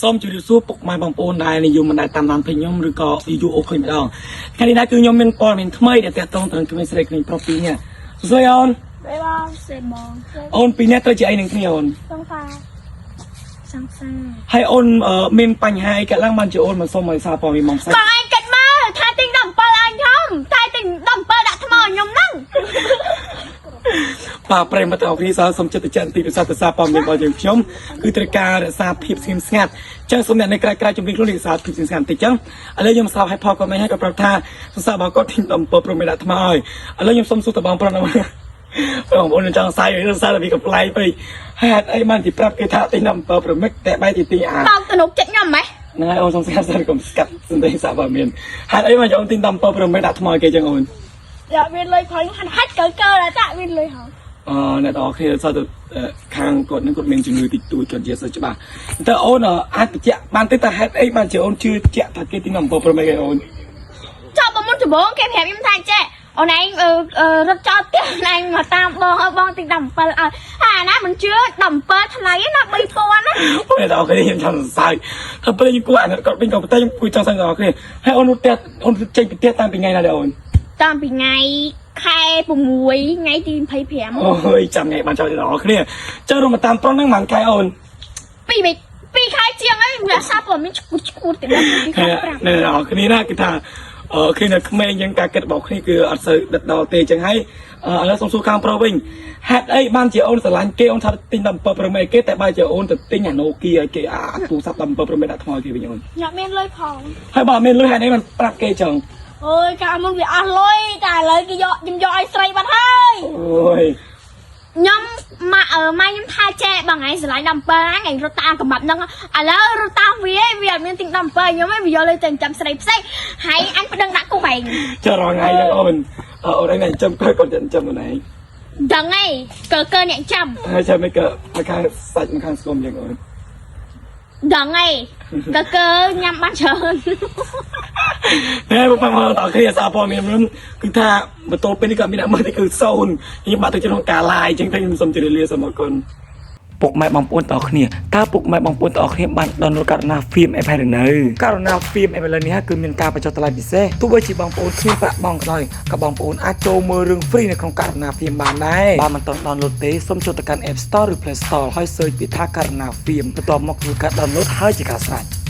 សូមជម្រាបសួរពុកម៉ែបងប្អូនដែលនិយមមិនដែលតាមដាន page ខ្ញុំឬក៏យូអូឃើញម្ដងថ្ងៃនេះដែរគឺខ្ញុំមានព័ត៌មានថ្មីដែលតាក់ទងទៅនឹងក្មេងស្រីក្មេងប្រុសពីរនាក់សួស្តីអូន បាយបងសេបង អូនពីរនាក់ត្រូវជាអីនឹងគ្នាអូន សង្សារសង្សារ ហើយអូនមានបញ្ហាអីកើតឡើងបានជាអូនមកសុំឲ្យសារព័ត៌មានមកផ្សាយ បងឯងគិតមើលថាទិញ17អញខ្ញុំតែទិញ17ដាក់ថ្មឲ្យខ្ញុំហ្នឹង បាទប្រិយមិត្តទាំងអស់គ្នាសើសូមចិត្តតិចបន្តិចភាសាភាសាព័ត៌មានរបស់យើងខ្ញុំគឺត្រូវការរក្សាភាពស្ងៀមស្ងាត់ចឹងសូមអ្នកនៅក្រៅក្រៅជំរាបខ្លួនរក្សាភាពស្ងៀមស្ងាត់បន្តិចចឹងឥឡូវខ្ញុំស្រាប់ឲ្យផលគាត់មិនឲ្យគាត់ប្រាប់ថាសរសើររបស់គាត់ទិញ17ព្រមដាក់ថ្មឲ្យឥឡូវខ្ញុំសូមសួរតបងប្រុសណាបងប្អូនចង់សាយរសារពីកំប្លែងពេកហេតុអីបានទីប្រាប់គេថាទិញ17ព្រមិចតែបែរទីទិញអា បងទំនុកចិត្តខ្ញុំហ៎ ហ្នឹងហើយអូនសូមស្កាត់សិនកុំស្កាត់សន្តិសាបើមានហេតុអីមកអូនទិញ17ព្រមិចដាក់ថ្មឲ្យគេចឹងអូន យ៉ាមានលុយផងហាន់ហាច់កើកើដល់តាមានលុយហង អឺអ្នកទាំងអស់គ្នាសតខាងគាត់នឹងគាត់មានជំងឺតិចតួចគាត់និយាយសូវច្បាស់តើអូនអាចបញ្ជាក់បានទេតើហេតុអីបានជាអូនជឿជាក់ថាគេទិញ17ព្រមិចឲ្យអូន ចប់មុនដំបងគេប្រាប់ខ្ញុំថាចេះអូនឯងរត់ចោលផ្ទះអូនឯងមកតាមបងឲ្យបងទិញ17ឲ្យអាណាមិនជឿ17ថ្លៃណា3000ណា អូនអ្នកទាំងអស់គ្នាខ្ញុំចង់សរសើរថាពេលខ្ញុំគួរអាណិតគាត់វិញក៏ប៉ុន្តែខ្ញុំគួរចង់សរសើរអ្នកទាំងអស់គ្នាហើយអូនរត់ផ្ទះអូនចេញពីផ្ទះតាំងពីថ្ងៃណាដែរអូន តាំងពីថ្ងៃខែ6ថ្ងៃទី25 អូយចាំថ្ងៃបានចោលអ្នកទាំងអស់គ្នាចុះរំមកតាមប្រុសហ្នឹងប៉ុន្មានខែអូន ពីរបីពីរខែជាងហើយវាសាព័ត៌មានឈួតឈួតទៅដល់ពីខែ5 អ្នកទាំងអស់គ្នាណាគឺថាអឺគ្នានៅក្មេងយ៉ាងការគិតរបស់គ្នាគឺអត់សូវដិតដល់ទេចឹងហើយឥឡូវសូមសួរខាងប្រុសវិញហេតុអីបានជាអូនស្រឡាញ់គេអូនថាទិញ17ព្រមអីគេតែបើជាអូនទៅទិញអា Nokia ឲ្យគេអាទូរស័ព្ទ17ព្រមដាក់ថ្មឲ្យគេវិញអូន ញ៉ាំមានលុយផង ហើយបើអត់មានលុយហេតុអីបានប្រាប់គេចឹង អើយកាលមុនវាអស់លុយតែឥឡូវគេយកខ្ញុំយកឲ្យស្រីបាត់ហើយ អូយ ខ្ញុំម៉ាក់អឺម៉ែខ្ញុំថាចេះបងឯងស្រឡាញ់17ថ្ងៃរត់តាមកំបាប់ហ្នឹងឥឡូវរត់តាមវាឯងវាអត់មានទិញ17ខ្ញុំឯងវាយកលុយទៅចាំស្រីផ្សេងហើយអញប្តឹងដាក់គុកឯង ចរងថ្ងៃចឹងអូនអូនឯងចាំគាត់គាត់ចាំអូនឯង ដឹងឯងកើកើអ្នកចាំ ហើយចាំមិនក៏មកខាងសាច់មកខាងស្គមចឹងអូន ដឹងឯងកើកើញ៉ាំបានច្រើន តែបងប្អូនតើគ្នាសារព័ត៌មាននោះគឺថាបន្ទោពេលនេះក៏មានអ្នកមើលទេគឺសូន្យខ្ញុំបាក់ទៅក្នុងការ live ចឹងតែខ្ញុំសូមជម្រាបលាសូមអរគុណពុកម៉ែបងប្អូនតើគ្នាតើពុកម៉ែបងប្អូនតើគ្នាបាន download ករណា film app ហើយឬនៅករណា film app ឥឡូវនេះគឺមានការបញ្ចុះតម្លៃពិសេសទោះបីជាបងប្អូនគ្មានប្រាក់បង់ក៏ដោយក៏បងប្អូនអាចចូលមើលរឿង free នៅក្នុងករណា film បានដែរបើមិនទាន់ download ទេសូមចូលទៅកាន់ App Store ឬ Play Store ហើយ search ពាក្យថាករណា film បន្ទាប់មកធ្វើការ download ហើយជាការស្រេច។